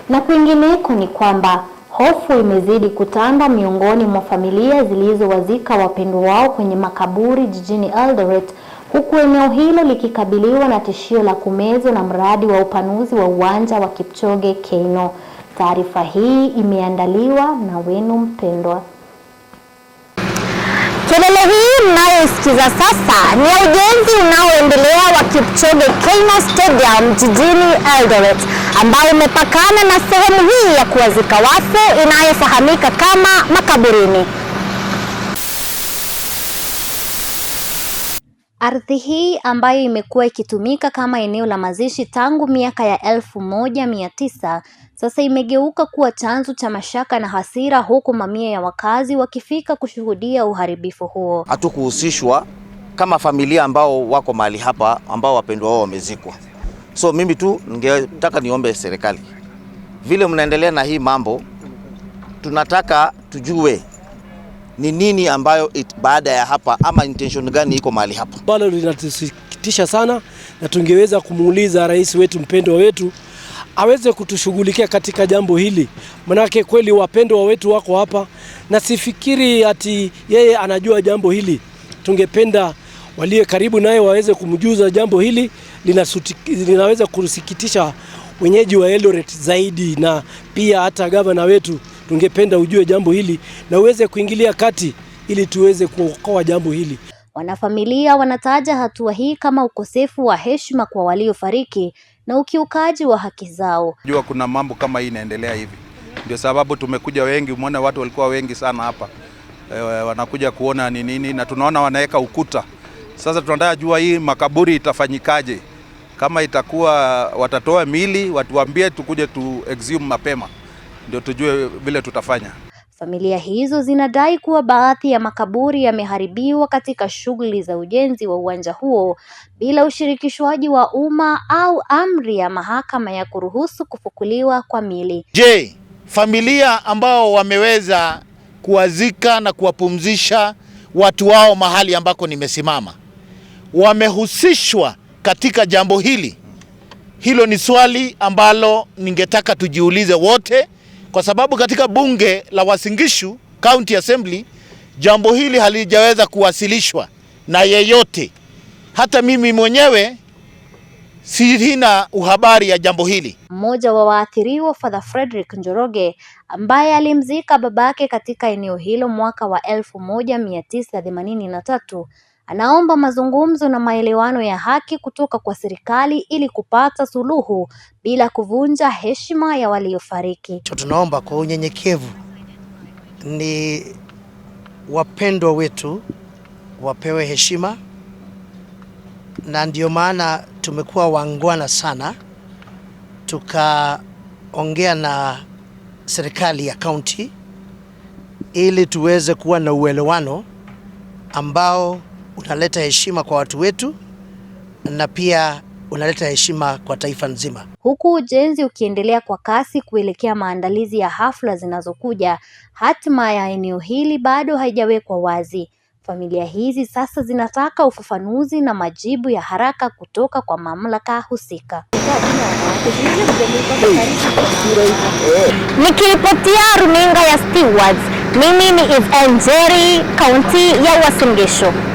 Na kwingineko ni kwamba hofu imezidi kutanda miongoni mwa familia zilizowazika wapendwa wao kwenye makaburi jijini Eldoret, huku eneo hilo likikabiliwa na tishio la kumezwa na mradi wa upanuzi wa uwanja wa Kipchoge Keino. Taarifa hii imeandaliwa na wenu mpendwa. Kelele hii mnayoisikiza sasa ni ya ujenzi unaoendelea wa Kipchoge Keino Stadium jijini Eldoret, ambao umepakana na sehemu hii ya kuwazika wafu inayofahamika kama makaburini. Ardhi hii ambayo imekuwa ikitumika kama eneo la mazishi tangu miaka ya 1900 sasa imegeuka kuwa chanzo cha mashaka na hasira, huku mamia ya wakazi wakifika kushuhudia uharibifu huo. Hatukuhusishwa kama familia ambao wako mahali hapa ambao wapendwa wao wamezikwa. So mimi tu ningetaka niombe serikali, vile mnaendelea na hii mambo, tunataka tujue ni nini ambayo baada ya hapa ama intention gani iko mahali hapa. Bado linatusikitisha sana, na tungeweza kumuuliza rais wetu mpendwa wetu aweze kutushughulikia katika jambo hili, manake kweli wapendwa wetu wako hapa na sifikiri ati yeye anajua jambo hili. Tungependa walio karibu naye waweze kumjuza jambo hili, linaweza kusikitisha wenyeji wa Eldoret zaidi, na pia hata gavana wetu tungependa ujue jambo hili na uweze kuingilia kati ili tuweze kuokoa jambo hili. Wanafamilia wanataja hatua hii kama ukosefu wa heshima kwa waliofariki na ukiukaji wa haki zao. Jua kuna mambo kama hii inaendelea hivi, ndio sababu tumekuja wengi. Umeona watu walikuwa wengi sana hapa, wanakuja kuona ni nini, na tunaona wanaweka ukuta. Sasa tunataka jua hii makaburi itafanyikaje, kama itakuwa watatoa mili watuambie, tukuje tu exhume mapema ndio tujue vile tutafanya. Familia hizo zinadai kuwa baadhi ya makaburi yameharibiwa katika shughuli za ujenzi wa uwanja huo bila ushirikishwaji wa umma au amri ya mahakama ya kuruhusu kufukuliwa kwa mili. Je, familia ambao wameweza kuwazika na kuwapumzisha watu wao mahali ambako nimesimama wamehusishwa katika jambo hili? Hilo ni swali ambalo ningetaka tujiulize wote, kwa sababu katika bunge la Uasin Gishu County Assembly jambo hili halijaweza kuwasilishwa na yeyote. Hata mimi mwenyewe sina uhabari ya jambo hili. Mmoja wa waathiriwa, Father Frederick Njoroge, ambaye alimzika babake katika eneo hilo mwaka wa 1983, anaomba mazungumzo na maelewano ya haki kutoka kwa serikali ili kupata suluhu bila kuvunja heshima ya waliofariki. Tunaomba kwa unyenyekevu ni wapendwa wetu wapewe heshima, na ndio maana tumekuwa wangwana sana, tukaongea na serikali ya kaunti ili tuweze kuwa na uelewano ambao unaleta heshima kwa watu wetu na pia unaleta heshima kwa taifa nzima. Huku ujenzi ukiendelea kwa kasi kuelekea maandalizi ya hafla zinazokuja, hatima ya eneo hili bado haijawekwa wazi. Familia hizi sasa zinataka ufafanuzi na majibu ya haraka kutoka kwa mamlaka husika. Nikiripotia runinga ya Stewards, mimi ni Eve Njeri, kaunti ya Uasin Gishu.